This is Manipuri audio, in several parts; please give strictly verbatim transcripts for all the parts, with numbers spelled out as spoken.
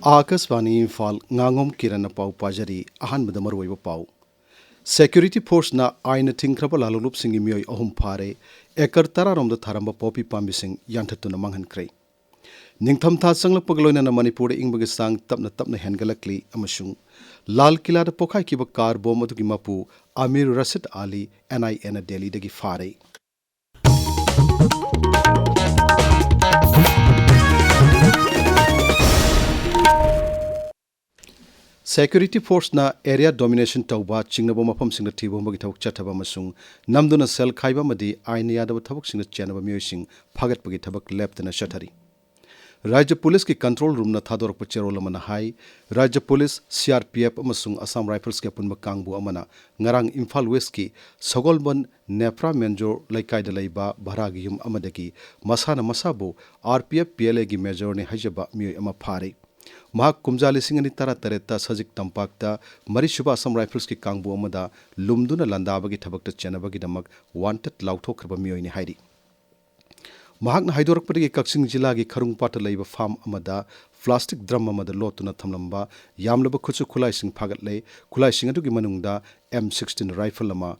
ꯑꯥꯀꯥꯁꯕꯥꯅꯤ ꯏꯝꯐꯥꯜ, ꯉꯥꯉꯣꯝ ꯀꯤꯔꯟꯅ ꯄꯥꯎ ꯄꯥꯖꯔꯤ꯫ ꯑꯍꯥꯟꯕꯗ ꯃꯔꯨꯑꯣꯏꯕ ꯄꯥꯎ꯫ ꯁꯦꯀ꯭ꯌꯨꯔꯤꯇꯤ ꯐꯣꯔꯁꯅ ꯑꯥꯏꯟꯅ ꯊꯤꯡꯈ꯭ꯔꯕ ꯂꯥꯂꯣꯡꯂꯨꯞꯁꯤꯡꯒꯤ ꯃꯤꯑꯣꯏ ꯑꯍꯨꯝ ꯐꯥꯔꯦ꯫ ꯑꯦꯀꯔ ꯇꯔꯥꯔꯣꯝꯗ ꯊꯥꯔꯝꯕ ꯄꯣꯄꯤ ꯄꯥꯝꯕꯤꯁꯤꯡ ꯌꯥꯟꯊꯠꯇꯨꯅ ꯃꯥꯡꯍꯟꯈ꯭ꯔꯦ꯫ ꯅꯤꯡꯊꯝꯊꯥ ꯆꯪꯂꯛꯄꯒ ꯂꯣꯏꯅꯅ ꯃꯅꯤꯄꯨꯔꯗ ꯏꯪꯕꯒꯤ ꯆꯥꯡ ꯇꯞꯅ ꯇꯞꯅ ꯍꯦꯟꯒꯠꯂꯛꯂꯤ ꯑꯃꯁꯨꯡ ꯂꯥꯜ ꯀꯤꯂꯥꯗ ꯄꯣꯈꯥꯏꯈꯤꯕ ꯀꯥꯔ ꯕꯣꯝ ꯑꯗꯨꯒꯤ ꯃꯄꯨ ꯑꯃꯤꯔ ꯔꯁꯤꯗ ꯑꯂꯤ ꯑꯦꯟ ꯑꯥꯏ ꯑꯦꯅ ꯗꯦꯜꯂꯤꯗꯒꯤ ꯐꯥꯔꯦ꯫ ꯁꯦꯀ꯭ꯌꯨꯔꯤꯇꯤ ꯐꯣꯔꯁꯅ ꯑꯦꯔꯤꯌꯥ ꯗꯣꯃꯤꯅꯦꯁꯟ ꯇꯧꯕ, ꯆꯤꯡꯅꯕ ꯃꯐꯝꯁꯤꯡꯗ ꯊꯤꯕ ꯍꯨꯝꯕꯒꯤ ꯊꯕꯛ ꯆꯠꯊꯕ ꯑꯃꯁꯨꯡ ꯅꯝꯗꯨꯅ ꯁꯦꯜ ꯈꯥꯏꯕ ꯑꯃꯗꯤ ꯑꯥꯏꯟꯅ ꯌꯥꯗꯕ ꯊꯕꯛꯁꯤꯡꯗ ꯆꯦꯟꯅꯕ ꯃꯤꯑꯣꯏꯁꯤꯡ ꯐꯥꯒꯠꯄꯒꯤ ꯊꯕꯛ ꯂꯦꯞꯇꯅ ꯆꯠꯊꯔꯤ꯫ ꯔꯥꯖ꯭ꯌ ꯄꯨꯂꯤꯁꯀꯤ ꯀꯟꯇ꯭ꯔꯣꯜ ꯔꯨꯝꯅ ꯊꯥꯗꯣꯔꯛꯄ ꯆꯦꯔꯣꯜ ꯑꯃꯅ ꯍꯥꯏ, ꯔꯥꯖ꯭ꯌ police, C R P F ꯑꯃꯁꯨꯡ ꯑꯁꯥꯝ ꯔꯥꯏꯐꯜꯁꯀꯤ ꯑꯄꯨꯟꯕ ꯀꯥꯡꯕꯨ ꯑꯃꯅ ꯉꯔꯥꯡ ꯏꯝꯐꯥꯜ ꯋꯦꯁꯀꯤ ꯁꯒꯣꯜꯕꯟ ꯅꯦꯄ꯭ꯔꯥ ꯃꯦꯟꯖꯣꯔ ꯂꯩꯀꯥꯏꯗ ꯂꯩꯕ ꯚꯔꯥꯒꯤ ꯌꯨꯝ ꯑꯃꯗꯒꯤ ꯃꯁꯥꯅ ꯃꯁꯥꯕꯨ R P F P L ꯑꯦꯒꯤ ꯃꯦꯖꯣꯔꯅꯤ ꯍꯥꯏꯖꯕ ꯃꯤꯑꯣꯏ ꯑꯃ ꯐꯥꯔꯦ꯫ ꯃꯍꯥꯛ ꯀꯨꯝꯖꯥ ꯂꯤꯁꯤꯡ ꯑꯅꯤ ꯇꯔꯥꯇꯔꯦꯠꯇ ꯁꯖꯤꯛ ꯇꯝꯄꯥꯛꯇ ꯃꯔꯤꯁꯨꯕ ꯑꯁꯥꯝ ꯔꯥꯏꯐꯜꯁꯀꯤ ꯀꯥꯡꯕꯨ ꯑꯃꯗ ꯂꯨꯝꯗꯨꯅ ꯂꯥꯟꯗꯥꯕꯒꯤ ꯊꯕꯛꯇ ꯆꯦꯟꯅꯕꯒꯤꯗꯃꯛ ꯋꯥꯟꯇꯦꯗ ꯂꯥꯎꯊꯣꯛꯈ꯭ꯔꯕ ꯃꯤꯑꯣꯏꯅꯤ ꯍꯥꯏꯔꯤ꯫ ꯃꯍꯥꯛꯅ ꯍꯥꯏꯗꯣꯔꯛꯄꯗꯒꯤ ꯀꯛꯆꯤꯡ ꯖꯤꯂꯥꯒꯤ ꯈꯔꯨꯡꯄꯥꯠꯇ ꯂꯩꯕ ꯐꯥꯔꯝ ꯑꯃꯗ ꯄ꯭ꯂꯥꯁꯇꯤꯛ ꯗ꯭ꯔꯝ ꯑꯃꯗ ꯂꯣꯠꯇꯨꯅ ꯊꯝꯂꯝꯕ ꯌꯥꯝꯂꯕ ꯈꯨꯠꯁꯨ ꯈꯨꯠꯂꯥꯏꯁꯤꯡ ꯐꯥꯒꯠꯂꯦ꯫ ꯈꯨꯠꯂꯥꯏꯁꯤꯡ ꯑꯗꯨꯒꯤ ꯃꯅꯨꯡꯗ ꯑꯦꯝ ꯁꯤꯛꯁꯇꯤꯟ ꯔꯥꯏꯐꯜ ꯑꯃ,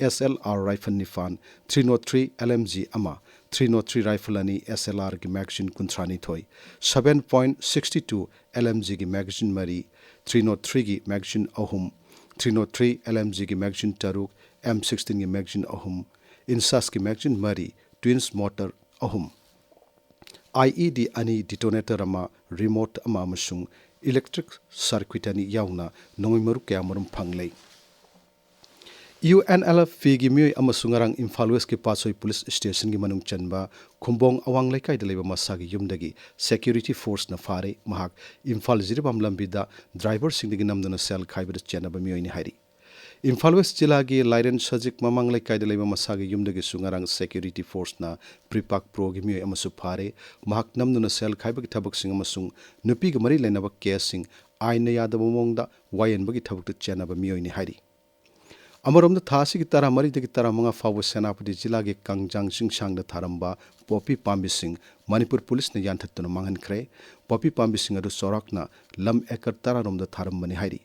ꯑꯦꯁ ꯑꯦꯜ ꯑꯥꯔ ꯔꯥꯏꯐꯜ ꯅꯤꯄꯥꯟ, three not three L M G ꯑꯃ, ꯊ꯭ꯔꯤ ꯅꯣꯠ ꯊ꯭ꯔꯤ ꯔꯥꯏꯐꯜ ꯑꯅꯤ, ꯑꯦꯁ ꯑꯦꯜ ꯑꯥꯔꯒꯤ ꯃꯦꯒꯥꯖꯤꯟ ꯀꯨꯟꯊ꯭ꯔꯥꯅꯤꯊꯣꯏ, seven point sixty two L M ꯖꯤꯒꯤ ꯃꯦꯒꯥꯖꯤꯟ ꯃꯔꯤ, ꯊ꯭ꯔꯤ ꯅꯣꯠ ꯊ꯭ꯔꯤꯒꯤ ꯃꯦꯒꯥꯖꯤꯟ ꯑꯍꯨꯝ, three not three L M ꯖꯤꯒꯤ ꯃꯦꯒꯥꯖꯤꯟ ꯇꯔꯨꯛ, ꯑꯦꯝ ꯁꯤꯛꯁꯇꯤꯟꯒꯤ ꯃꯦꯒꯥꯖꯤꯟ ꯑꯍꯨꯝ, ꯏꯟꯁꯥꯁꯀꯤ ꯃꯦꯒꯥꯖꯤꯟ ꯃꯔꯤ, ꯇ꯭ꯋꯤꯟꯁ ꯃꯣꯔꯇꯔ ꯑꯍꯨꯝ, ꯑꯥꯏ ꯏ ꯗꯤ ꯑꯅꯤ, ꯗꯤꯇꯣꯅꯦꯇꯔ ꯑꯃ, ꯔꯤꯃꯣꯠ ꯑꯃ ꯑꯃꯁꯨꯡ ꯏꯂꯦꯛꯇ꯭ꯔꯤꯛ ꯁꯔꯀ꯭ꯌꯨꯠ ꯑꯅꯤ ꯌꯥꯎꯅ ꯅꯣꯡꯃꯩ ꯃꯔꯨ ꯀꯌꯥꯃꯔꯨꯝ ꯐꯪꯂꯦ꯫ ꯌꯨ ꯑꯦꯟ ꯑꯦꯜ ꯑꯦꯐ ꯄꯤꯒꯤ ꯃꯤꯑꯣꯏ ꯑꯃꯁꯨ ꯉꯔꯥꯡ ꯏꯝꯐꯥꯜ ꯋꯦꯁꯀꯤ ꯄꯥꯠꯁꯣꯏ ꯄꯨꯂꯤꯁ ꯁ꯭ꯇꯦꯁꯟꯒꯤ ꯃꯅꯨꯡ ꯆꯟꯕ ꯈꯨꯝꯕꯣꯡ ꯑꯋꯥꯡ ꯂꯩꯀꯥꯏꯗ ꯂꯩꯕ ꯃꯁꯥꯒꯤ ꯌꯨꯝꯗꯒꯤ ꯁꯦꯀ꯭ꯌꯨꯔꯤꯇꯤ ꯐꯣꯔꯁꯅ ꯐꯥꯔꯦ꯫ ꯃꯍꯥꯛ ꯏꯝꯐꯥꯜ ꯖꯤꯔꯤꯕꯥꯝ ꯂꯝꯕꯤꯗ ꯗ꯭ꯔꯥꯏꯚꯔꯁꯤꯡꯗꯒꯤ ꯅꯝꯗꯨꯅ ꯁꯦꯜ ꯈꯥꯏꯕꯗ ꯆꯦꯟꯅꯕ ꯃꯤꯑꯣꯏꯅꯤ ꯍꯥꯏꯔꯤ꯫ ꯏꯝꯐꯥꯜ ꯋꯦꯁ ꯖꯤꯂꯥꯒꯤ ꯂꯥꯏꯔꯦꯟ ꯁꯖꯤꯛ ꯃꯃꯥꯡ ꯂꯩꯀꯥꯏꯗ ꯂꯩꯕ ꯃꯁꯥꯒꯤ ꯌꯨꯝꯗꯒꯤꯁꯨ ꯉꯔꯥꯡ ꯁꯦꯀ꯭ꯌꯨꯔꯤꯇꯤ ꯐꯣꯔꯁꯅ ꯄ꯭ꯔꯤꯄꯥꯛ ꯄ꯭ꯔꯣꯒꯤ ꯃꯤꯑꯣꯏ ꯑꯃꯁꯨ ꯐꯥꯔꯦ꯫ ꯃꯍꯥꯛ ꯅꯝꯗꯨꯅ ꯁꯦꯜ ꯈꯥꯏꯕꯒꯤ ꯊꯕꯛꯁꯤꯡ ꯑꯃꯁꯨꯡ ꯅꯨꯄꯤꯒ ꯃꯔꯤ ꯂꯩꯅꯕ ꯀꯦꯁꯁꯤꯡ ꯑꯥꯏꯟꯅ ꯌꯥꯗꯕ ꯃꯑꯣꯡꯗ ꯋꯥꯌꯦꯟꯕꯒꯤ ꯊꯕꯛꯇ ꯆꯦꯟꯅꯕ ꯃꯤꯑꯣꯏꯅꯤ ꯍꯥꯏꯔꯤ꯫ ꯑꯃꯔꯣꯝꯗ, ꯊꯥ ꯑꯁꯤꯒꯤ ꯇꯔꯥꯃꯔꯤꯗꯒꯤ ꯇꯔꯥꯃꯉꯥ ꯐꯥꯎꯕ ꯁꯦꯅꯥꯄꯇꯤ ꯖꯤꯂꯥꯒꯤ ꯀꯪꯖꯥꯡ ꯆꯤꯡꯁꯥꯡꯗ ꯊꯥꯔꯝꯕ ꯄꯣꯄꯤ ꯄꯥꯝꯕꯤꯁꯤꯡ ꯃꯅꯤꯄꯨꯔ ꯄꯨꯂꯤꯁꯅ ꯌꯥꯟꯊꯠꯇꯨꯅ ꯃꯥꯡꯍꯟꯈ꯭ꯔꯦ꯫ ꯄꯣꯄꯤ ꯄꯥꯝꯕꯤꯁꯤꯡ ꯑꯗꯨ ꯆꯥꯎꯔꯥꯛꯅ ꯂꯝ ꯑꯦꯀꯔ ꯇꯔꯥꯔꯣꯝꯗ ꯊꯥꯔꯝꯕꯅꯤ ꯍꯥꯏꯔꯤ꯫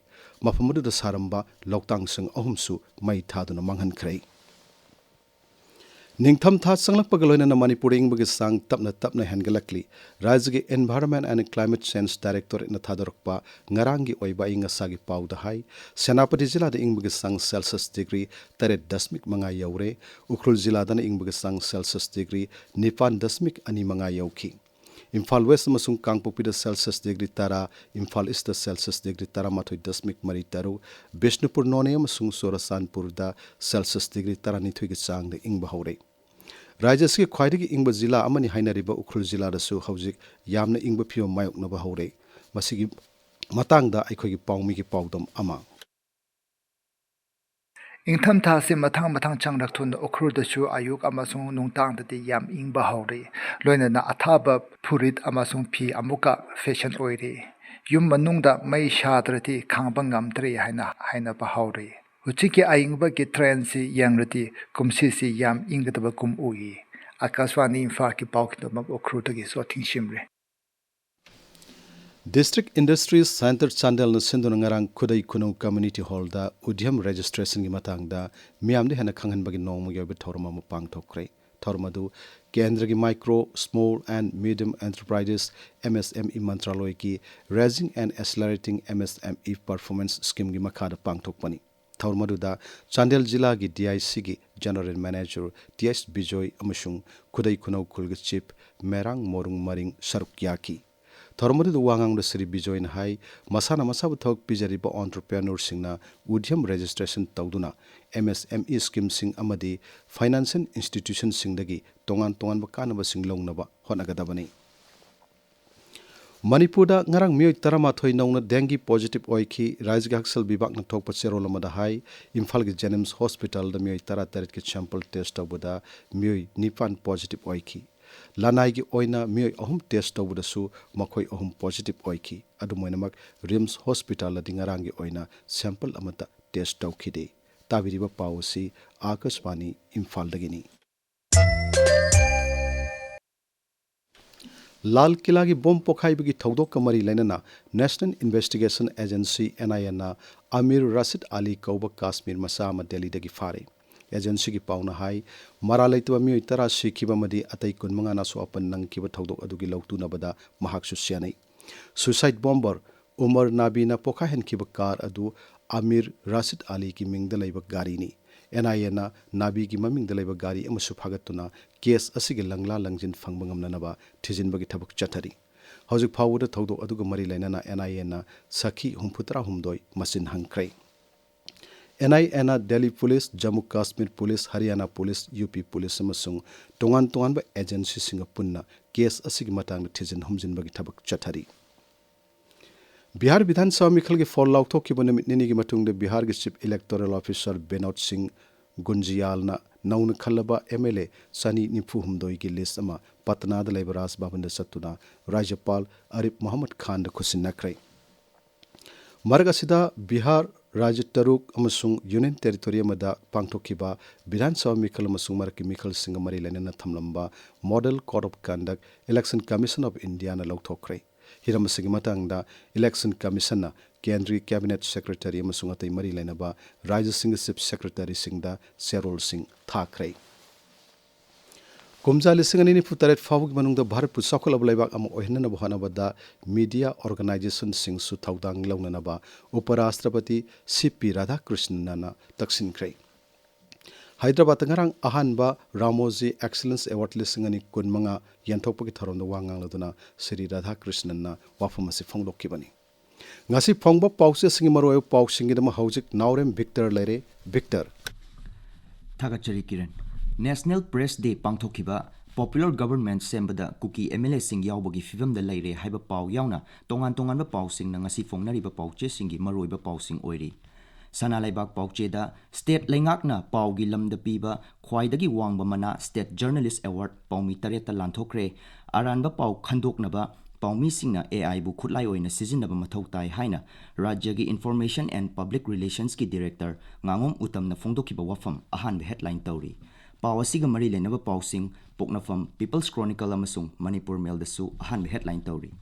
ꯃꯐꯝ ꯑꯗꯨꯗ ꯁꯥꯔꯝꯕ ꯂꯧꯇꯥꯡꯁꯤꯡ ꯑꯍꯨꯝꯁꯨ ꯃꯩ ꯊꯥꯗꯨꯅ ꯃꯥꯡꯍꯟꯈ꯭ꯔꯦ꯫ ꯅꯤꯡꯊꯝꯊꯥ ꯆꯪꯂꯛꯄꯒ ꯂꯣꯏꯅꯅ ꯃꯅꯤꯄꯨꯔꯗ ꯏꯪꯕꯒꯤ ꯆꯥꯡ ꯇꯞꯅ ꯇꯞꯅ ꯍꯦꯟꯒꯠꯂꯛꯂꯤ꯫ ꯔꯥꯖ꯭ꯌꯒꯤ Environment and Climate Change Directorate-ꯅ ꯊꯥꯗꯣꯔꯛꯄ ꯉꯔꯥꯡꯒꯤ ꯑꯣꯏꯕ ꯑꯏꯪ ꯑꯁꯥꯒꯤ ꯄꯥꯎꯗ ꯍꯥꯏ, ꯁꯦꯅꯥꯄꯇꯤ ꯖꯤꯂꯥꯗ ꯏꯪꯕꯒꯤ ꯆꯥꯡ ꯁꯦꯜꯁꯤꯌꯁ ꯗꯤꯒ꯭ꯔꯤ ꯇꯔꯦꯠ ꯗꯁꯃꯤꯛ ꯃꯉꯥ ꯌꯧꯔꯦ꯫ ꯎꯈ꯭ꯔꯨꯜ ꯖꯤꯂꯥꯗꯅ ꯏꯪꯕꯒꯤ ꯆꯥꯡ ꯁꯦꯜꯁꯤꯌꯁ ꯗꯤꯒ꯭ꯔꯤ ꯅꯤꯄꯥꯟ ꯗꯁꯃꯤꯛ ꯑꯅꯤ ꯃꯉꯥ ꯌꯧꯈꯤ꯫ ꯏꯝꯐꯥꯜ ꯋꯦꯁ ꯑꯃꯁꯨꯡ ꯀꯥꯡꯄꯣꯛꯄꯤꯗ ꯁꯦꯜꯁꯤꯌꯁ ꯗꯤꯒ꯭ꯔꯤ ꯇꯔꯥ, ꯏꯝꯐꯥꯜ ꯏꯁꯇ ꯁꯦꯜꯁꯤꯌꯁ ꯗꯤꯒ꯭ꯔꯤ ꯇꯔꯥꯃꯥꯊꯣꯏ ꯗꯁꯃꯤꯛ ꯃꯔꯤ ꯇꯔꯨꯛ, ꯕꯤꯁꯅꯨꯄꯨꯔ, ꯅꯣꯅꯦ ꯑꯃꯁꯨꯡ ꯆꯨꯔꯆꯥꯟꯄꯨꯔꯗ ꯁꯦꯜꯁꯤꯌꯁ ꯗꯤꯒ꯭ꯔꯤ ꯇꯔꯥꯅꯤꯊꯣꯏꯒꯤ ꯆꯥꯡꯗ ꯏꯪꯕ ꯍꯧꯔꯦ꯫ ꯔꯥꯖ꯭ꯌ ꯑꯁꯤꯒꯤ ꯈ꯭ꯋꯥꯏꯗꯒꯤ ꯏꯪꯕ ꯖꯤꯂꯥ ꯑꯃꯅꯤ ꯍꯥꯏꯅꯔꯤꯕ ꯎꯈ꯭ꯔꯨꯜ ꯖꯤꯂꯥꯗꯁꯨ ꯍꯧꯖꯤꯛ ꯌꯥꯝꯅ ꯏꯪꯕ ꯐꯤꯚꯝ ꯃꯥꯌꯣꯛꯅꯕ ꯍꯧꯔꯦ꯫ ꯃꯁꯤꯒꯤ ꯃꯇꯥꯡꯗ ꯑꯩꯈꯣꯏꯒꯤ ꯄꯥꯎꯃꯤꯒꯤ ꯄꯥꯎꯗꯝ ꯑꯃ꯫ ꯏꯪꯊꯝꯊꯥꯁꯤ ꯃꯊꯪ ꯃꯊꯪ ꯆꯪꯂꯛꯇꯨꯅ ꯎꯈ꯭ꯔꯨꯜꯗꯁꯨ ꯑꯌꯨꯛ ꯑꯃꯁꯨꯡ ꯅꯨꯡꯗꯥꯡꯗꯗꯤ ꯌꯥꯝ ꯏꯪꯕ ꯍꯧꯔꯦ꯫ ꯂꯣꯏꯅꯅ ꯑꯊꯥꯕ ꯐꯨꯔꯤꯠ ꯑꯃꯁꯨꯡ ꯐꯤ ꯑꯃꯨꯛꯀ ꯐꯦꯁꯟ ꯑꯣꯏꯔꯦ꯫ ꯌꯨꯝ ꯃꯅꯨꯡꯗ ꯃꯩ ꯁꯥꯗ꯭ꯔꯗꯤ ꯈꯥꯡꯕ ꯉꯝꯗ꯭ꯔꯦ ꯍꯥꯏꯅ ꯍꯥꯏꯅꯕ ꯍꯧꯔꯦ꯫ ꯍꯧꯖꯤꯛꯀꯤ ꯑꯏꯪꯕꯒꯤ ꯇ꯭ꯔꯦꯟꯁꯤ ꯌꯦꯡꯂꯗꯤ ꯀꯨꯝꯁꯤꯁꯤ ꯌꯥꯝ ꯏꯪꯒꯗꯕꯒꯨꯝ ꯎꯏ꯫ ꯑꯀꯥꯁꯕꯥꯅꯤ ꯏꯝꯐꯥꯜꯒꯤ ꯄꯥꯎꯒꯤꯗꯃꯛ ꯎꯈ꯭ꯔꯨꯜꯗꯒꯤ ꯆꯣꯊꯤꯡ ꯁꯤꯝꯔꯦ꯫ District Industries Centre ꯆꯥꯟꯗꯦꯜꯅ ꯁꯤꯟꯗꯨꯅ ꯉꯔꯥꯡ ꯈꯨꯗꯩ ꯈꯨꯅꯧ Community Hall-ꯗ ꯎꯗ꯭ꯌꯝ registration-ꯒꯤ ꯃꯇꯥꯡꯗ ꯃꯤꯌꯥꯝꯗ ꯍꯦꯟꯅ ꯈꯪꯍꯟꯕꯒꯤ ꯅꯣꯡꯃꯒꯤ ꯑꯣꯏꯕ ꯊꯧꯔꯝ ꯑꯃ ꯄꯥꯡꯊꯣꯛꯈ꯭ꯔꯦ꯫ ꯊꯧꯔꯝ ꯑꯗꯨ ꯀꯦꯟꯗ꯭ꯔꯒꯤ Micro, Small and Medium Enterprises, M S M E ꯃꯟꯇ꯭ꯔꯥꯂꯣꯏꯒꯤ Raising and Accelerating M S M E Performance Scheme-ꯒꯤ ꯃꯈꯥꯗ ꯄꯥꯡꯊꯣꯛꯄꯅꯤ꯫ ꯊꯧꯔꯝ ꯑꯗꯨꯗ ꯆꯥꯟꯗꯦꯜ ꯖꯤꯂꯥꯒꯤ D I C-ꯒꯤ General Manager T H Bijoy ꯑꯃꯁꯨꯡ ꯈꯨꯗꯩ ꯈꯨꯅꯧ ꯈꯨꯜꯒꯤ Chief ꯃꯦꯔꯥꯡ ꯃꯣꯔꯨꯡ ꯃꯔꯤꯡ ꯁꯔꯨꯛ ꯌꯥꯈꯤ꯫ ꯊꯧꯔꯝ ꯑꯗꯨꯗ ꯋꯥ ꯉꯥꯡꯕꯗ ꯁ꯭ꯔꯤ ꯕꯤꯖꯣꯏꯅ ꯍꯥꯏ, ꯃꯁꯥꯅ ꯃꯁꯥꯕꯨ ꯊꯕꯛ ꯄꯤꯖꯔꯤꯕ entrepreneur-ꯁꯤꯡꯅ ꯎꯗ꯭ꯌꯝ registration ꯇꯧꯗꯨꯅ M S M E scheme-ꯁꯤꯡ ꯑꯃꯗꯤ financial institution-ꯁꯤꯡꯗꯒꯤ ꯇꯣꯉꯥꯟ ꯇꯣꯉꯥꯟꯕ ꯀꯥꯟꯅꯕꯁꯤꯡ ꯂꯧꯅꯕ ꯍꯣꯠꯅꯒꯗꯕꯅꯤ꯫ ꯃꯅꯤꯄꯨꯔꯗ ꯉꯔꯥꯡ ꯃꯤꯑꯣꯏ ꯇꯔꯥꯃꯥꯊꯣꯏ ꯅꯧꯅ dengue positive ꯑꯣꯏꯈꯤ꯫ ꯔꯥꯖ꯭ꯌꯒꯤ ꯍꯛꯁꯦꯜ ꯕꯤꯚꯥꯒꯅ ꯊꯣꯛꯄ ꯆꯦꯔꯣꯜ ꯑꯃꯗ ꯍꯥꯏ, ꯏꯝꯐꯥꯜꯒꯤ JNIMS hospital-ꯗ ꯃꯤꯑꯣꯏ ꯇꯔꯥꯇꯔꯦꯠꯀꯤ sample test ꯇꯧꯕꯗ ꯃꯤꯑꯣꯏ ꯅꯤꯄꯥꯟ positive ꯑꯣꯏꯈꯤ꯫ ꯂꯅꯥꯏꯒꯤ ꯑꯣꯏꯅ ꯃꯤꯑꯣꯏ ꯑꯍꯨꯝ test ꯇꯧꯕꯗꯁꯨ ꯃꯈꯣꯏ ꯑꯍꯨꯝ positive ꯑꯣꯏꯈꯤ꯫ ꯑꯗꯨꯝ ꯑꯣꯏꯅꯃꯛ, RIMS hospital-ꯅꯗꯤ ꯉꯔꯥꯡꯒꯤ ꯑꯣꯏꯅ sample ꯑꯃꯠꯇ test ꯇꯧꯈꯤꯗꯦ꯫ ꯇꯥꯕꯤꯔꯤꯕ ꯄꯥꯎ ꯑꯁꯤ ꯑꯥꯀꯥꯁꯕꯥꯅꯤ ꯏꯝꯐꯥꯜꯗꯒꯤꯅꯤ꯫ ꯂꯥꯜ ꯀꯤꯂꯥꯒꯤ ꯕꯣꯝ ꯄꯣꯈꯥꯏꯕꯒꯤ ꯊꯧꯗꯣꯛꯀ ꯃꯔꯤ ꯂꯩꯅꯅ National Investigation Agency, NIAꯅ ꯑꯃꯤꯔ ꯔꯥꯁꯤꯗ ꯑꯂꯤ ꯀꯧꯕ ꯀꯥꯁꯃꯤꯔ ꯃꯆꯥ ꯑꯃ ꯗꯦꯜꯂꯤꯗꯒꯤ ꯐꯥꯔꯦ꯫ ꯑꯦꯖꯦꯟꯁꯤꯒꯤ ꯄꯥꯎꯅ ꯍꯥꯏ, ꯃꯔꯥꯜ ꯂꯩꯇꯕ ꯃꯤꯑꯣꯏ ꯇꯔꯥ ꯁꯤꯈꯤꯕ ꯑꯃꯗꯤ ꯑꯇꯩ ꯀꯨꯟꯃꯉꯥꯅ ꯑꯁꯣꯛ ꯑꯄꯟ ꯅꯪꯈꯤꯕ ꯊꯧꯗꯣꯛ ꯑꯗꯨꯒꯤ ꯂꯧꯇꯨꯅꯕꯗ ꯃꯍꯥꯛꯁꯨ ꯁꯦꯟꯅꯩ꯫ Suicide bomber ꯎꯃꯔ ꯅꯥꯕꯤꯅ ꯄꯣꯈꯥꯏꯍꯟꯈꯤꯕ ꯀꯥꯔ ꯑꯗꯨ ꯑꯃꯤꯔ ꯔꯥꯁꯤꯗ ꯑꯂꯤꯒꯤ ꯃꯤꯡꯗ ꯂꯩꯕ ꯒꯥꯔꯤꯅꯤ꯫ NIAꯅ ꯅꯥꯕꯤꯒꯤ ꯃꯃꯤꯡꯗ ꯂꯩꯕ ꯒꯥꯔꯤ ꯑꯃꯁꯨ ꯐꯥꯒꯠꯇꯨꯅ ꯀꯦꯁ ꯑꯁꯤꯒꯤ ꯂꯪꯂꯥ ꯂꯪꯖꯤꯟ ꯐꯪꯕ ꯉꯝꯅꯅꯕ ꯊꯤꯖꯤꯟꯕꯒꯤ ꯊꯕꯛ ꯆꯠꯊꯔꯤ꯫ ꯍꯧꯖꯤꯛ ꯐꯥꯎꯕꯗ ꯊꯧꯗꯣꯛ ꯑꯗꯨꯒ ꯃꯔꯤ ꯂꯩꯅꯅ NIAꯅ ꯁꯥꯈꯤ ꯍꯨꯝꯐꯨꯇꯔꯥꯍꯨꯝꯗꯣꯏ ꯃꯆꯤꯟ ꯍꯟꯈ꯭ꯔꯦ꯫ NIAꯅ ꯗꯦꯜꯂꯤ ꯄꯨꯂꯤꯁ, ꯖꯝꯃꯨ ꯀꯥꯁꯃꯤꯔ ꯄꯨꯂꯤꯁ, ꯍꯔꯤꯌꯥꯅꯥ ꯄꯨꯂꯤꯁ, UP ꯄꯨꯂꯤꯁ ꯑꯃꯁꯨꯡ ꯇꯣꯉꯥꯟ ꯇꯣꯉꯥꯟꯕ ꯑꯦꯖꯦꯟꯁꯤꯁꯤꯡꯒ ꯄꯨꯟꯅ ꯀꯦꯁ ꯑꯁꯤꯒꯤ ꯃꯇꯥꯡꯗ ꯊꯤꯖꯤꯟ ꯍꯨꯝꯖꯤꯟꯕꯒꯤ ꯊꯕꯛ ꯆꯠꯊꯔꯤ꯫ ꯕꯤꯍꯥꯔ ꯕꯤꯙꯥꯟ ꯁꯚꯥ ꯃꯤꯈꯜꯒꯤ ꯐꯣꯜ ꯂꯥꯎꯊꯣꯛꯈꯤꯕ ꯅꯨꯃꯤꯠ ꯅꯤꯅꯤꯒꯤ ꯃꯇꯨꯡꯗ ꯕꯤꯍꯥꯔꯒꯤ Chief Electoral Officer ꯕꯤꯅꯣꯗ ꯁꯤꯡ ꯒꯨꯟꯖꯤꯌꯥꯜꯅ ꯅꯧꯅ ꯈꯜꯂꯕ MLA ꯆꯅꯤ ꯅꯤꯐꯨ ꯍꯨꯝꯗꯣꯏꯒꯤ ꯂꯤꯁ ꯑꯃ ꯄꯠꯅꯥꯗ ꯂꯩꯕ ꯔꯥꯖ ꯚꯕꯟꯗ ꯆꯠꯇꯨꯅ ꯔꯥꯖ꯭ꯌꯄꯥꯜ ꯑꯔꯤꯐ ꯃꯣꯍꯝꯃꯗ ꯈꯥꯟꯗ ꯈꯨꯠꯁꯤꯟꯅꯈ꯭ꯔꯦ꯫ ꯃꯔꯛ ꯑꯁꯤꯗ, ꯕꯤꯍꯥꯔ ꯔꯥꯖ꯭ꯌ ꯇꯔꯨꯛ ꯑꯃꯁꯨꯡ ꯌꯨꯅꯤꯌꯟ ꯇꯦꯔꯤꯇꯣꯔꯤ ꯑꯃꯗ ꯄꯥꯡꯊꯣꯛꯈꯤꯕ ꯕꯤꯙꯥꯟ ꯁꯚꯥ ꯃꯤꯈꯜ ꯑꯃꯁꯨꯡ ꯃꯔꯛꯀꯤ ꯃꯤꯈꯜꯁꯤꯡꯒ ꯃꯔꯤ ꯂꯩꯅꯅ ꯊꯝꯂꯝꯕ Model Code of Conduct Election Commission of Indiaꯅ ꯂꯧꯊꯣꯛꯈ꯭ꯔꯦ꯫ ꯍꯤꯔꯝ ꯑꯁꯤꯒꯤ ꯃꯇꯥꯡꯗ Election Commissionꯅ ꯀꯦꯟꯗ꯭ꯔꯒꯤ Cabinet Secretary ꯑꯃꯁꯨꯡ ꯑꯇꯩ ꯃꯔꯤ ꯂꯩꯅꯕ ꯔꯥꯖ꯭ꯌꯁꯤꯡꯒꯤ Chief Secretaryꯁꯤꯡꯗ ꯆꯦꯔꯣꯜꯁꯤꯡ ꯊꯥꯈ꯭ꯔꯦ꯫ ꯀꯨꯝꯖꯥ ꯂꯤꯁꯤꯡ ꯑꯅꯤ ꯅꯤꯐꯨ ꯇꯔꯦꯠ ꯐꯥꯎꯕꯒꯤ ꯃꯅꯨꯡꯗ ꯚꯥꯔꯠꯄꯨ ꯆꯥꯎꯈꯠꯂꯕ ꯂꯩꯕꯥꯛ ꯑꯃ ꯑꯣꯏꯍꯟꯅꯅꯕ ꯍꯣꯠꯅꯕꯗ media organizationꯁꯤꯡꯁꯨ ꯊꯧꯗꯥꯡ ꯂꯧꯅꯅꯕ ꯎꯄ ꯔꯥꯁꯇ꯭ꯔꯄꯇꯤ ꯁꯤ ꯄꯤ ꯔꯥꯙꯥꯀ꯭ꯔꯤꯁꯅꯟꯅ ꯇꯛꯁꯤꯟꯈ꯭ꯔꯦ꯫ ꯍꯥꯏꯗ꯭ꯔꯕꯥꯗꯇ ꯉꯔꯥꯡ ꯑꯍꯥꯟꯕ ꯔꯥꯃꯣꯖꯤ Excellence Award ꯂꯤꯁꯤꯡ ꯑꯅꯤ ꯀꯨꯟꯃꯉꯥ ꯌꯦꯟꯊꯣꯛꯄꯒꯤ ꯊꯧꯔꯝꯗ ꯋꯥ ꯉꯥꯡꯂꯗꯨꯅ ꯁ꯭ꯔꯤ ꯔꯥꯙꯥꯀ꯭ꯔꯤꯁꯅꯟꯅ ꯋꯥꯐꯝ ꯑꯁꯤ ꯐꯣꯡꯗꯣꯛꯈꯤꯕꯅꯤ꯫ ꯉꯁꯤ ꯐꯣꯡꯕ ꯄꯥꯎꯆꯦꯁꯤꯡꯒꯤ ꯃꯔꯨꯑꯣꯏꯕ ꯄꯥꯎꯁꯤꯡꯒꯤꯗꯃꯛ ꯍꯧꯖꯤꯛ ꯅꯥꯎꯔꯦꯝ ꯚꯤꯛꯇꯔ ꯂꯩꯔꯦ꯫ ꯚꯤꯛꯇꯔ꯫ ꯊꯥꯒꯠꯆꯔꯤ ꯀꯤꯔꯟ꯫ National Press Day ꯄꯥꯡꯊꯣꯛꯈꯤꯕ, popular government ꯁꯦꯝꯕꯗ ꯀꯨꯀꯤ MLAꯁꯤꯡ ꯌꯥꯎꯕꯒꯤ ꯐꯤꯕꯝꯗ ꯂꯩꯔꯦ ꯍꯥꯏꯕ ꯄꯥꯎ ꯌꯥꯎꯅ ꯇꯣꯉꯥꯟ ꯇꯣꯉꯥꯟꯕ ꯄꯥꯎꯁꯤꯡꯅ ꯉꯁꯤ ꯐꯣꯡꯅꯔꯤꯕ ꯄꯥꯎꯆꯦꯁꯤꯡꯒꯤ ꯃꯔꯨꯑꯣꯏꯕ ꯄꯥꯎꯁꯤꯡ ꯑꯣꯏꯔꯤ꯫ ꯁꯅꯥ ꯂꯩꯕꯥꯛ ꯄꯥꯎꯆꯦꯗ state ꯂꯩꯉꯥꯛꯅ ꯄꯥꯎꯒꯤ ꯂꯝꯗ ꯄꯤꯕ ꯈ꯭ꯋꯥꯏꯗꯒꯤ ꯋꯥꯡꯕ ꯃꯅꯥ State Journalist Award ꯄꯥꯎꯃꯤ ꯇꯔꯦꯠꯇ ꯂꯥꯟꯊꯣꯛꯈ꯭ꯔꯦ꯫ ꯑꯔꯥꯟꯕ ꯄꯥꯎ ꯈꯟꯗꯣꯛꯅꯕ ꯄꯥꯎꯃꯤꯁꯤꯡꯅ A I ꯕꯨ ꯈꯨꯠꯂꯥꯏ ꯑꯣꯏꯅ ꯁꯤꯖꯤꯟꯅꯕ ꯃꯊꯧ ꯇꯥꯏ ꯍꯥꯏꯅ ꯔꯥꯖ꯭ꯌꯒꯤ Information and Public Relationsꯀꯤ Director ꯉꯥꯉꯣꯝ ꯎꯇꯝꯅ ꯐꯣꯡꯗꯣꯛꯈꯤꯕ ꯋꯥꯐꯝ ꯑꯍꯥꯟꯕ headline ꯇꯧꯔꯤ꯫ ꯄꯥꯎ ꯑꯁꯤꯒ ꯃꯔꯤ ꯂꯩꯅꯕ ꯄꯥꯎꯁꯤꯡ ꯄꯣꯛꯅꯐꯝ, People's Chronicle ꯑꯃꯁꯨꯡ ꯃꯅꯤꯄꯨꯔ ꯃꯦꯜꯗꯁꯨ ꯑꯍꯥꯟꯕ headline ꯇꯧꯔꯤ꯫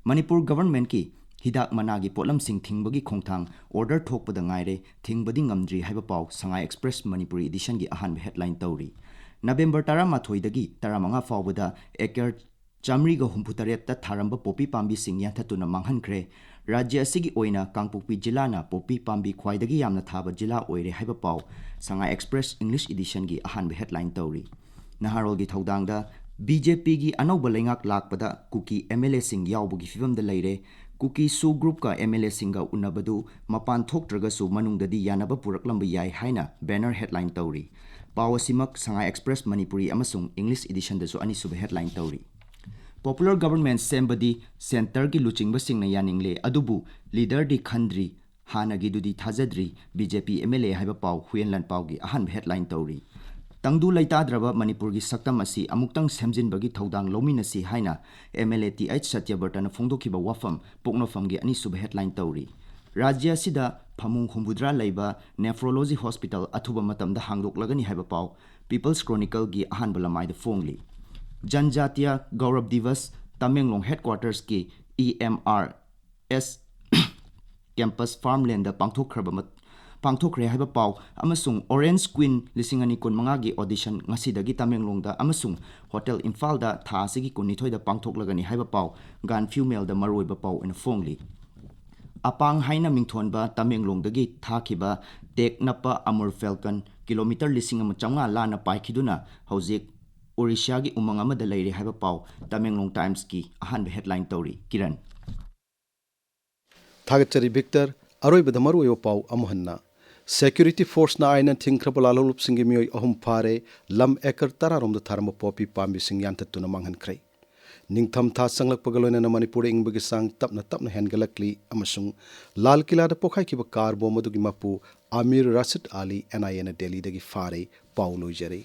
ꯃꯅꯤꯄꯨꯔ governmentꯀꯤ ꯍꯤꯗꯥꯛ ꯃꯅꯥꯒꯤ ꯄꯣꯠꯂꯝꯁꯤꯡ ꯊꯤꯡꯕꯒꯤ ꯈꯣꯡꯊꯥꯡ order ꯊꯣꯛꯄꯗ ꯉꯥꯏꯔꯦ, ꯊꯤꯡꯕꯗꯤ ꯉꯝꯗ꯭ꯔꯤ ꯍꯥꯏꯕ ꯄꯥꯎ ꯁꯉꯥꯏ Express ꯃꯅꯤꯄꯨꯔꯤ editionꯒꯤ ꯑꯍꯥꯟꯕ headline ꯇꯧꯔꯤ꯫ ꯅꯕꯦꯝꯕꯔ ꯇꯔꯥꯃꯥꯊꯣꯏꯗꯒꯤ ꯇꯔꯥꯃꯉꯥ ꯐꯥꯎꯕꯗ acre ꯆꯥꯃꯔꯤꯒ ꯍꯨꯝꯐꯨꯇꯔꯦꯠꯇ ꯊꯥꯔꯝꯕ ꯄꯣꯄꯤ ꯄꯥꯝꯕꯤꯁꯤꯡ ꯌꯥꯟꯊꯠꯇꯨꯅ ꯃꯥꯡꯍꯟꯈ꯭ꯔꯦ꯫ ꯔꯥꯖ꯭ꯌ ꯑꯁꯤꯒꯤ ꯑꯣꯏꯅ ꯀꯥꯡꯄꯣꯛꯄꯤ ꯖꯤꯂꯥꯅ ꯄꯣꯄꯤ ꯄꯥꯝꯕꯤ ꯈ꯭ꯋꯥꯏꯗꯒꯤ ꯌꯥꯝꯅ ꯊꯥꯕ ꯖꯤꯂꯥ ꯑꯣꯏꯔꯦ ꯍꯥꯏꯕ ꯄꯥꯎ ꯁꯉꯥꯏ Express English editionꯒꯤ ꯑꯍꯥꯟꯕ headline ꯇꯧꯔꯤ꯫ ꯅꯍꯥꯔꯣꯜꯒꯤ ꯊꯧꯗꯥꯡꯗ BJPꯒꯤ ꯑꯅꯧꯕ ꯂꯩꯉꯥꯛ ꯂꯥꯛꯄꯗ ꯀꯨꯀꯤ MLAꯁꯤꯡ ꯌꯥꯎꯕꯒꯤ ꯐꯤꯚꯝꯗ ꯂꯩꯔꯦ꯫ ꯀꯨꯀꯤ SoO groupꯀ MLAꯁꯤꯡꯒ ꯎꯅꯕꯗꯨ ꯃꯄꯥꯟ ꯊꯣꯛꯇ꯭ꯔꯒꯁꯨ ꯃꯅꯨꯡꯗꯗꯤ ꯌꯥꯅꯕ ꯄꯨꯔꯛꯂꯝꯕ ꯌꯥꯏ ꯍꯥꯏꯅ banner headline ꯇꯧꯔꯤ꯫ ꯄꯥꯎ ꯑꯁꯤꯃꯛ ꯁꯉꯥꯏ Express ꯃꯅꯤꯄꯨꯔꯤ ꯑꯃꯁꯨꯡ English editionꯗꯁꯨ ꯑꯅꯤꯁꯨꯕ headline ꯇꯧꯔꯤ꯫ Popular government ꯁꯦꯝꯕꯗꯤ centreꯒꯤ ꯂꯨꯆꯤꯡꯕꯁꯤꯡꯅ ꯌꯥꯅꯤꯡꯂꯦ, ꯑꯗꯨꯕꯨ leaderꯗꯤ ꯈꯟꯗ꯭ꯔꯤ, ꯍꯥꯟꯅꯒꯤꯗꯨꯗꯤ ꯊꯥꯖꯗ꯭ꯔꯤ, BJP MLA ꯍꯥꯏꯕ ꯄꯥꯎ ꯍꯨꯏꯌꯦꯟ ꯂꯥꯟꯄꯥꯎꯒꯤ ꯑꯍꯥꯟꯕ headline ꯇꯧꯔꯤ꯫ ꯇꯪꯗꯨ ꯂꯩꯇꯥꯗ꯭ꯔꯕ ꯃꯅꯤꯄꯨꯔꯒꯤ ꯁꯛꯇꯝ ꯑꯁꯤ ꯑꯃꯨꯛꯇꯪ ꯁꯦꯝꯖꯤꯟꯕꯒꯤ ꯊꯧꯗꯥꯡ ꯂꯧꯃꯤꯟꯅꯁꯤ ꯍꯥꯏꯅ MLA T H ꯁꯇ꯭ꯌꯕ꯭ꯔꯇꯅ ꯐꯣꯡꯗꯣꯛꯈꯤꯕ ꯋꯥꯐꯝ ꯄꯣꯛꯅꯐꯝꯒꯤ ꯑꯅꯤꯁꯨꯕ headline ꯇꯧꯔꯤ꯫ ꯔꯥꯖ꯭ꯌ ꯑꯁꯤꯗ ꯐꯃꯨꯡ ꯍꯨꯝꯐꯨꯇꯔꯥ ꯂꯩꯕ nephrology hospital ꯑꯊꯨꯕ ꯃꯇꯝꯗ ꯍꯥꯡꯗꯣꯛꯂꯒꯅꯤ ꯍꯥꯏꯕ ꯄꯥꯎ People's Chronicleꯒꯤ ꯑꯍꯥꯟꯕ ꯂꯃꯥꯏꯗ ꯐꯣꯡꯂꯤ꯫ ꯖꯟꯖꯥꯇꯤꯌꯥ ꯒꯧꯔꯕ ꯗꯤꯕꯁ ꯇꯃꯦꯡꯂꯣꯡ headquartersꯀꯤ EMRS campus farmlandꯗ ꯄꯥꯡꯊꯣꯛꯈ꯭ꯔꯕ ꯃꯠ-, ꯄꯥꯡꯊꯣꯛꯈ꯭ꯔꯦ ꯍꯥꯏꯕ ꯄꯥꯎ ꯑꯃꯁꯨꯡ Orange Queen ꯂꯤꯁꯤꯡ ꯑꯅꯤ ꯀꯨꯟꯃꯉꯥꯒꯤ audition ꯉꯁꯤꯗꯒꯤ ꯇꯃꯦꯡꯂꯣꯡꯗ ꯑꯃꯁꯨꯡ Hotel ꯏꯝꯐꯥꯜꯗ ꯊꯥ ꯑꯁꯤꯒꯤ ꯀꯨꯟꯅꯤꯊꯣꯏꯗ ꯄꯥꯡꯊꯣꯛꯂꯒꯅꯤ ꯍꯥꯏꯕ ꯄꯥꯎ Gaanphiu Mailꯗ ꯃꯔꯨꯑꯣꯏꯕ ꯄꯥꯎ ꯑꯣꯏꯅ ꯐꯣꯡꯂꯤ꯫ ꯑꯄꯥꯡ ꯍꯥꯏꯅ ꯃꯤꯡꯊꯣꯟꯕ ꯇꯃꯦꯡꯂꯣꯡꯗꯒꯤ ꯊꯥꯈꯤꯕ ꯇꯦꯛ ꯅꯞꯄ Amur Falcon ꯀꯤꯂꯣꯃꯤꯇꯔ ꯂꯤꯁꯤꯡ ꯑꯃ ꯆꯥꯝꯃꯉꯥ ꯂꯥꯟꯅ ꯄꯥꯏꯈꯤꯗꯨꯅ ꯍꯧꯖꯤꯛ ꯑꯣꯔꯤꯁꯥꯒꯤ ꯎꯃꯪ ꯑꯃꯗ ꯂꯩꯔꯦ ꯍꯥꯏꯕ ꯄꯥꯎ ꯇꯃꯦꯡꯂꯣꯡ Timesꯀꯤ ꯑꯍꯥꯟꯕ headline ꯇꯧꯔꯤ꯫ ꯀꯤꯔꯟ꯫ ꯊꯥꯒꯠꯆꯔꯤ ꯚꯤꯛꯇꯔ꯫ ꯑꯔꯣꯏꯕꯗ ꯃꯔꯨꯑꯣꯏꯕ ꯄꯥꯎ ꯑꯃꯨꯛ ꯍꯟꯅ꯫ Security forceꯅ ꯑꯥꯏꯟꯅ ꯊꯤꯡꯈ꯭ꯔꯕ ꯂꯥꯜꯍꯧꯂꯨꯞꯁꯤꯡꯒꯤ ꯃꯤꯑꯣꯏ ꯑꯍꯨꯝ ꯐꯥꯔꯦ꯫ ꯂꯝ acre ꯇꯔꯥꯔꯣꯝꯗ ꯊꯥꯔꯝꯕ ꯄꯣꯄꯤ ꯄꯥꯝꯕꯤꯁꯤꯡ ꯌꯥꯟꯊꯠꯇꯨꯅ ꯃꯥꯡꯍꯟꯈ꯭ꯔꯦ꯫ ꯅꯤꯡꯊꯝ ꯊꯥ ꯆꯪꯂꯛꯄꯒ ꯂꯣꯏꯅꯅ ꯃꯅꯤꯄꯨꯔꯗ ꯏꯪꯕꯒꯤ ꯆꯥꯡ ꯇꯞꯅ ꯇꯞꯅ ꯍꯦꯟꯒꯠꯂꯛꯂꯤ ꯑꯃꯁꯨꯡ ꯂꯥꯜ ꯀꯤꯂꯥꯗ ꯄꯣꯈꯥꯏꯈꯤꯕ car bomb ꯑꯗꯨꯒꯤ ꯃꯄꯨ ꯑꯃꯤꯔ ꯔꯥꯁꯤꯗ ꯑꯂꯤ NIAꯅ ꯗꯦꯜꯂꯤꯗꯒꯤ ꯐꯥꯔꯦ꯫ ꯄꯥꯎ ꯂꯣꯏꯖꯔꯦ꯫